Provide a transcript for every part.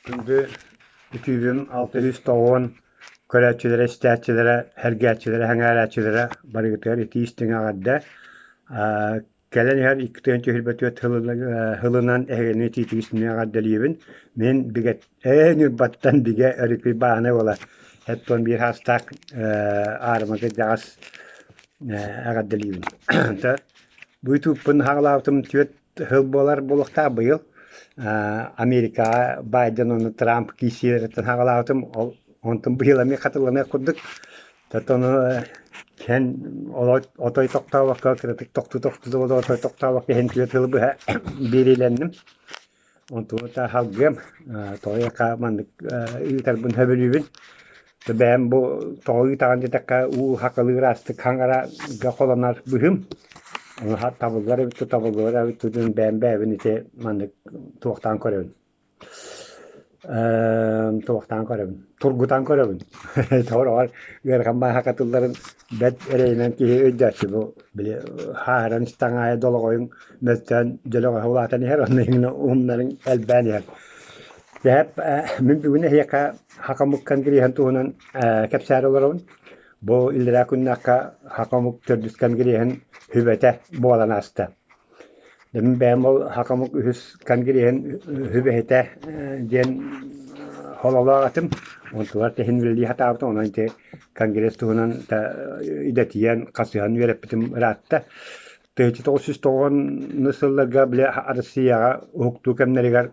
Күндү үтүүбүм 690 көрөөччүлэрэ, истээччилэрэ, сэргээччилэрэ, сэҥээрээччилэрэ барыгытыгар итии истиҥ эҕэрдэ. Кэлэн иһэр 224 сылынан эһигини итиитик истиҥ эҕэрдэлиибин. Мин бигэ ээ Ньурбаттан бигэ Өрүкүй Бааһынай уола 71 саастаах аарыма кырдьаҕас эҕэрдэлиибин. Бу ютубпун хаҕылаабытым түөрт сыл буолар буолуохтаах быйыл Америкаҕа Байден уонна Трамп киирсиилэриттэн хаҕылаабытым. Ол онтон быйыл эмиэ хатыланыах курдук. Оттон эн отой тохтообокко кыратык тохтуу-тохтуу отой тохтообокко иһин түөрт сылы быһа биэриилэнним. Онтубут салгыам, тоҕо маннык ыытарбын сөбүлүүбүн. Бэйэм бу тоҕо ыытаҕын диэтэххэ, уу хакылыы ыраастык хаҥарага холонор быһыым. Ону табыллар эбит дуу, табыллыбат эбит дуу диэн бэйэм бэйэбин ити маннык туохтаан көрөбүн. Туохтаан көрөбүн, тургутан көрөбүн. Тоҕо ыарахан бааһака тылларын бэрт эрэйинэн киһи өйдөөччү бу били хааһыран истэҥ аайы долоҕойуҥ мөлтөөн дьөлөҕөһө улаатан иһэр, онно иҥнэ уһумнарыҥ элбээн иһэр. Сэһэп мин бүгүн эһиэхэ Хакамук конгреһын туһунан кэпсээри олоробун. Бу иллэрээ күннээххэ Хакамук төрдүс конгреһын сүбэтэ буолан ааста. Мин бэйэм ол Хакамук үһүс конгреһын сүбэһитэ диэн хололоох этим. Онтулар тэһин үлэлии сатаабытым, онон ити конгресс туһунан идэтийэн, хасыһан үөрэппитим ыраатта. 1990 сылларга били Россияҕа уһуктуу кэмнэригэр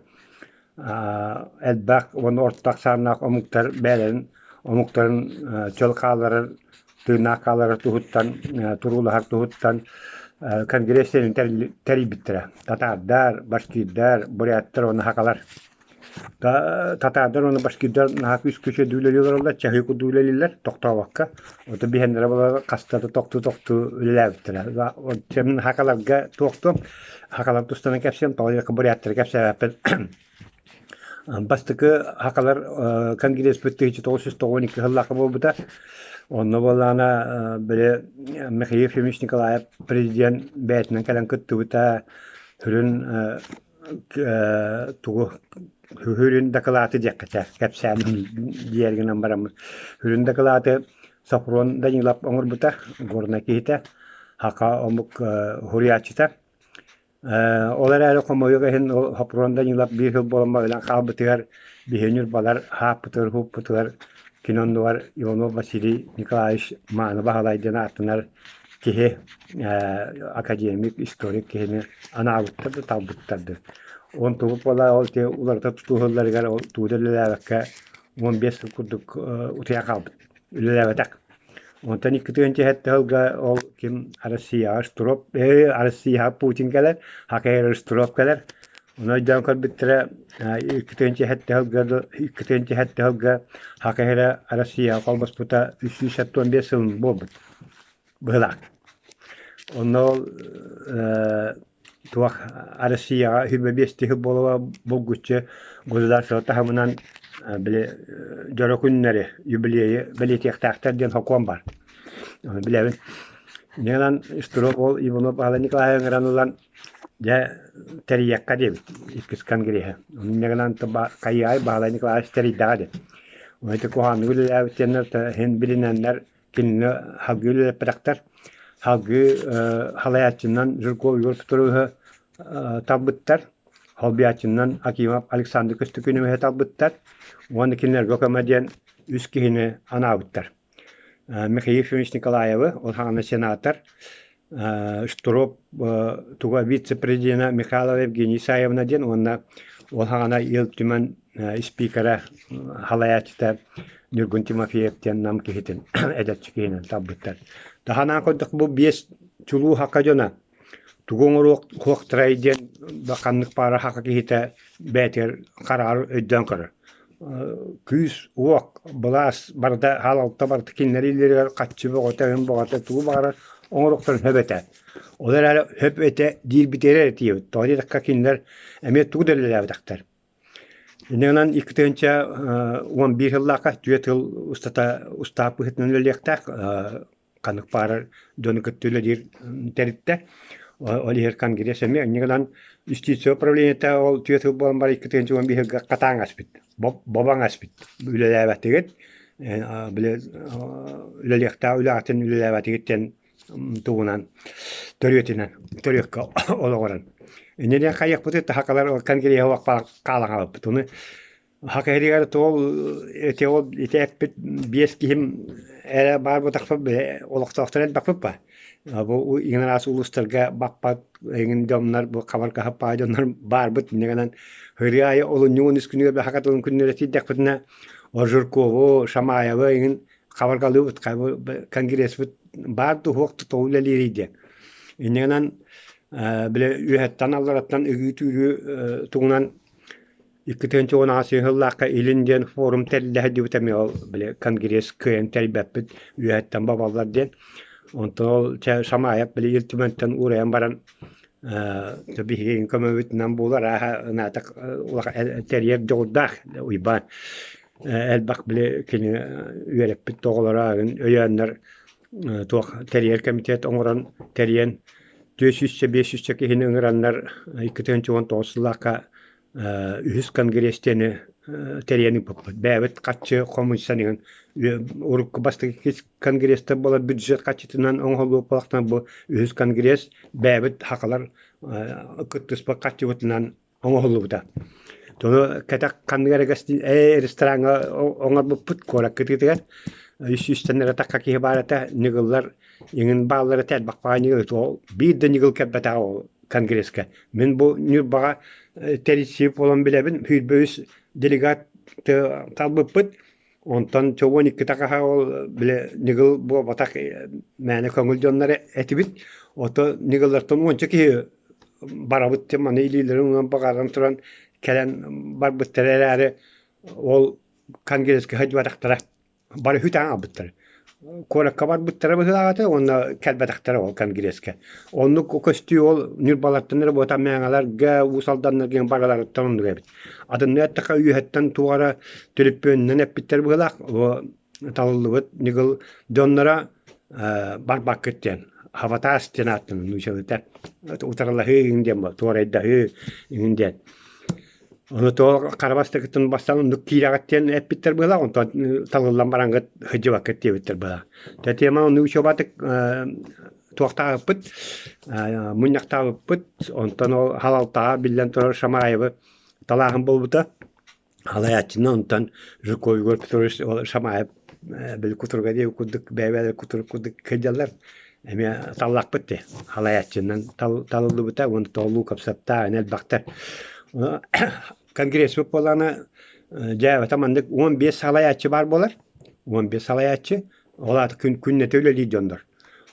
элбэх уонна орто ахсааннаах омуктар бэйэлэрин омуктарын чөл хаалларар, тыыннаах хаалларар туһуттан, туруулаһар туһуттан конгресс тэрийбиттэрэ. Татаардар, башкирдар, буряттар уонна сахалар. Татаардар уонна башкирдар наһаа күүскэ үчүгэйдик үлэлии олороллор, чаһыы курдук үлэлииллэр, тохтообокко. Ото биһэннэрэ буолар хаста да тохтуу-тохтуу үлэлээбиттэрэ. Сахаларга туохтуом, сахалар тустарынан кэпсиэм, тоҕо диэтэххэ буряттары кэпсээбэппин. Бастакы сахалар конгресспыт 1992 сыллаахха буолбута. Онно буоллаҕына били Михаил Ефимович Николаев президент бэйэтинэн кэлэн кыттыбыта, сүрүн тугу сүрүн дакылааты диэххэ кэпсээн диэр гынан бараммыт сүрүн дакылааты Сопрун Данилов оҥорбута, горнай киһитэ, саха омук суруйааччыта. Ол эрээри хомойуох иһин Сопрун Данилов биир сыл буолан баран хаалбытыгар биһиги ньурбалар хааппытыгар-хууппутугар кини оннугар Иванов Василий Николаевич Мааны Баһылай диэн ааттанар киһи академик, историк киһини анаабыттар да талбыттар да. Онтубут буолла ол ити уларыта тутуһулларыгар ол тугу да үлэлээбэккэ 15 сыл курдук утуйан хаалбыт, үлэлээбэтэх. Онтон 2007 сылга ол ким Россияҕа Штроп, Россияҕа Путин кэлэр, ХКР Штроп кэлэр. Ону өйдөөн көрбүттэрэ 2007 сылга 2007 сылга ХКР Россияҕа холбоспута 375 сылын буолбут. Быһылаах. Онно ол туох Россияҕа 25 тыһы буола булгуччу государство таһымынан били дьоро күннэри, юбилейы бэлиэтиэхтээхтэр диэн сокуон баар. Ону билэбин. Инньэ Штыров ол Иванов Павел Николаевич ыҥыран ылан дьэ тэрийиэххэ диэбит иккис конгреһы. Инньэ гынан хайыай Баһылай Николаевич тэрийдэҕэ диэн. Ону ити куһаҕаннык үлэлээбит диэннэр иһин билинэннэр Кинини салгыы үлэлэппэтэхтэр. Салгыы салайааччынан Жирков Егор Петровиһы талбыттар. Солбуйааччынан Акимов Александр Көстөкүүнэбиһи талбыттар. Уонна кинилэргэ көмө диэн үс киһини анаабыттар. Михаил Ефимович Николаевы, ол саҕана сенатор, Штыров туга вице-президена Михайлова Евгения Исаевна диэн уонна ол саҕана Ил Түмэн спикера салайааччыта Ньургун Тимофеев диэн Нам киһитин эдэрчи киһинэн талбыттар. Таһанаан көрдөх бу биэс чулуу хака дьоно тугу оҥоруохтарай диэн ханнык баара хака киһитэ бэйэтигэр хараҕар өйдөөн көрөр. Күүс-уох, былаас барыта хаалалта барыта кинилэр илиилэригэр хаччы бөҕөтө, өҥ бөҕөтө тугу баҕарар оҥоруохтарын сөп этэ. Ол эрээри сөп этэ диирбитигэр эрэ тиийэбит. Тоҕо диэтэххэ кинилэр эмиэ тугу да үлэлээбэтэхтэр. Инньэ гынан 2011 сыллаахха түөрт сыл устата устаап быһыытынан үлэлиэхтээх ханнык баҕарар дьону кытта үлэлиир тэрилтэ. Ол иһэр конгресс эмиэ инньэ гынан юстиция управлениета ол түөрт сыл буолан баран 2 15 ыйга хатаан аспыт, бобон аспыт. Үлэлээбэтигит, били үлэлиэхтээх үлэҕитин үлэлээбэтигит диэн тугунан төрүөтүнэн төрүөккэ олоҕуран. Инньэ диэн хайыахпытый таһакалар конгреһы хаалан хаалбыт. Ону Хакаһырыгар туол ити ол ити эппит биэс киһим эрэ баар буотахпыт бile олохтоохтор элбэхпит ба. Бу иҥин араас улуустарга баппат эҥин дьоннор бу хабаргаһаппаа дьоннор баарбыт инньэ гынан ырыа аайы олунньу уон үс күнүгэр баһака тылын күннэрэ тиийдэхпитинэ Ожуркову, Шамаевы эҥин хабаргалыыбыт конгреспыт баар дуу суох дуу тоҕо үлэлиирий диэн. Инньэ гынан бile үөһэттэн аллараттан ыгыы-түүрүү тугунан 2018 сыллаахха Илин диэн форум тэриллэ сылдьыбыта эмиэ ол били конгресс кыайан тэрийбэппит үөһэттэн бабаллар диэн. Онтон ол чэ Шамаев били Ил Түмэнтэн уурайан баран э биһиги көмөбүтүнэн буолар ааһа ынаатах улахан тэрийэр дьоҕурдаах Уйбаан элбэх били кини үөрэппит оҕолоро өйөөннөр туох тэрийэр комитет оҥорон тэрийэн 400-500 киһини ыҥыраннар 2019 сыллаахха үһүс конгресс диэни тэрийэн ыыппыппыт. Бэйэбит хаччы хомуйсан иһэн урукку бастакы конгресстар буолар бюджет хаччытынан оҥоһуллубут бу үһүс конгресс бэйэбит хахалар кыттыспыт хаччыбытынан оҥоһуллубута. Тону кэтэх ханнык эрэ рестораҥҥа оҥорбуппут куорат кытыытыгар үс сүүстэн эрэ тахха киһи баар этэ ньыгыллар иҥин бааллар этэ элбэх баҕа ньыгыл биир да ньыгыл кэлбэтэҕэ ол конгресска. Мин бу Ньурбаҕа тэрийсии буолан билэбин, 23 делегат талбыппыт. Онтон 12 таҕаһа ол бile ньыгыл буолбатах мээнэ көҥүл дьоннор этибит. Ото ньыгыллартан уонча киһи барабыт диэн маны илиилэрин уунан баҕаран туран кэлэн барбыттара эрээри ол конгресска сылдьыбатахтара. Бары үтээн аҕалбыттар. Куоракка барбыттара быһыылаах этэ уонна кэлбэтэхтэрэ ол конгресска. Оннук көстүү ол Ньурбалартан эрэ буотах Мэҥэлэргэ, Уус Алданнарга барыларыттан оннук эбит. Атыннык эттэххэ үөһэттэн туох эрэ төлөпүөнүнэн эппиттэр быһыылаах. Бу талыллыбыт ньыгыл дьонноро барбаккыт диэн. Хаватаас диэн ааттанар нуучалыыта. Утарылаһыы иҥин диэн буолар, туорайдаһыы иҥин диэн. Ону тоҕо хара бастакыттан бастаан оннук киирэҕит диэн эппиттэр быһыылаах, онтон талыллан бараҥҥыт сылдьыбаккыт диэбиттэр быһыылаах. Тэтиэмэ оннук учуобатык туохтаабыппыт, мунньахтаабыппыт, онтон ол халалтаҕа биллэн турар Шамаевы талааһын буолбута. Халайааччыны онтон Жуков Егор Петрович ол Шамаев били кутуруга диэбит курдук бэйэ-бэйэлэрин кутурук курдук сылдьаллар. Эмиэ таллахпыт дии. Халайааччынан талыллыбыта уонна тоҕолуу кэпсэттаа элбэхтэр. Конгресс буоллаҕына дьээбэтэ маннык 15 салайааччы баар буолар. 15 салайааччы. Ол аата күн күннэтэ үлэлиир дьоннор.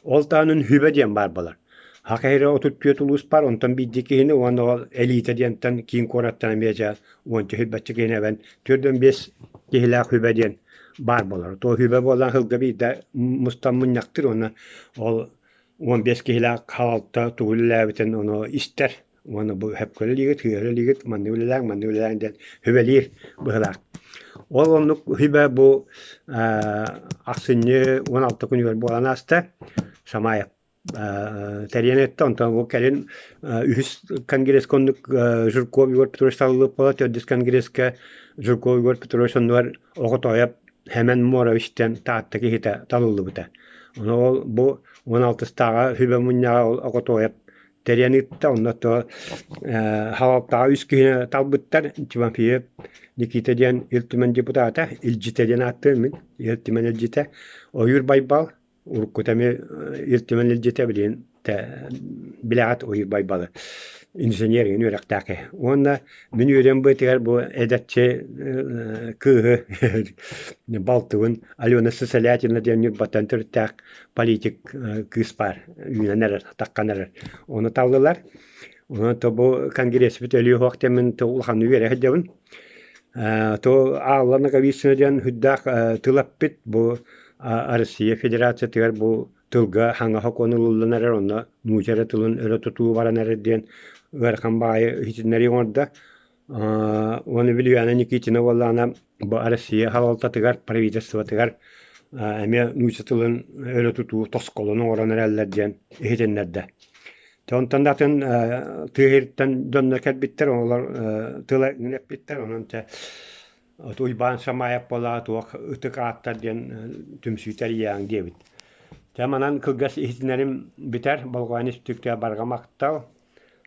Ол таһынан Хүбэ диэн баар буолар. Хакайра 34 улуус баар, онтон биирдии киһини уонна ол элита диэнтэн киин куораттан эмиэ дьэ уонча сүүрбэччэ киһини эбэн 45 киһилээх Хүбэ диэн баар буолар. То Хүбэ буолан сылга биирдэ мустан мунньахтыыр уонна ол 15 киһилээх халалта тугу үлэлээбитин ону истэр уонна бу сөпкө үлэлиигит, сыыһа үлэлиигит, маннык үлэлээҥ, маннык үлэлээҥ диэн сүбэлиир быһыылаах. Ол оннук сүбэ бу ахсынньы 16 күнүгэр буолан ааста. Шамаев тэрийэн эттэ, онтон бу кэлин үһүс конгресска оннук Жирков Егор Петрович талыллыбыт буола, төрдүс конгресска Жирков Егор Петрович оннугар Оҕотоойоп Хэмэн Морович диэн Таатта киһитэ талыллыбыта. Ону ол бу 16-ыстааҕа сүбэ мунньаҕа ол Оҕотоойоп тэрийэн ыытта. Онно то халалтаҕа үс киһини талбыттар. Тимофеев Никита диэн Ил Түмэн депутата, илдьитэ диэн ааттыыр мин, Ил Түмэн илдьитэ. Ойуур Байбал, уруккута эмиэ Ил Түмэн илдьитэ, билигин билэҕит Ойуур Байбалы инженер иһин үөрэхтээх киһи. Уонна мин үөрүөм быатыгар бу эдэрчи кыыһы балтыбын Алена Сысолятина диэн Ньурбаттан төрүттээх политик кыыс баар үүнэн эрэр, таххан эрэр. Ону таллылар. Онон то бу конгрессбит өлүө диэммин то улаханнык үөрэ сылдьабын. То Алла Ноговицына диэн сүрдээх тыл эппит бу Россия Федерациятыгар бу тылга хаҥа сокуон ылыллан эрэр, онно нуучча эрэ тылын өрө тутуу баран эрэр диэн ыарахан баҕайы иһитиннэрии оҥордо. Уонна Вилюяна Никитина буоллаҕына бу Россия салалтатыгар, правительствотыгар эмиэ нуучча тылын өрө тутуу тосхолун оҥорон эрэллэр диэн иһитиннэрдэ. Онтон да атын тыа сириттэн дьоннор кэлбиттэр, олор тыла эппиттэр, онон чэ Уйбаан Шамаев буоллаҕа туох ытык ааттар диэн түмсүү тэрийээҥ диэбит. Дьэ манан кылгас иһитинэрим бүтэр, болҕойон истибиккэ барҕа махтал.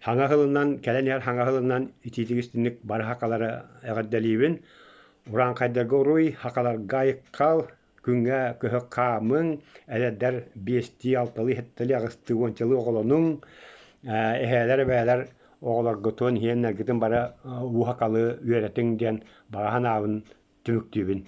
Хаҥа сылынан, кэлэн иһэр хаҥа сылынан итиитик истинник бары сахалары эҕэрдэлиибин. Урааҥхайдарга уруй, сахаларга айыккал, күҥҥэ көһө хаамыҥ, эдэрдэр биэстии, алталыы, сэттэлии, аҕыстыы, уончалыы оҕолонуҥ, эһээлэр, эбээлэр оҕолоргутун, иһиэннэргитин бары уу сахалыы үөрэтиҥ диэн баҕа санаабын түмүктүүбүн.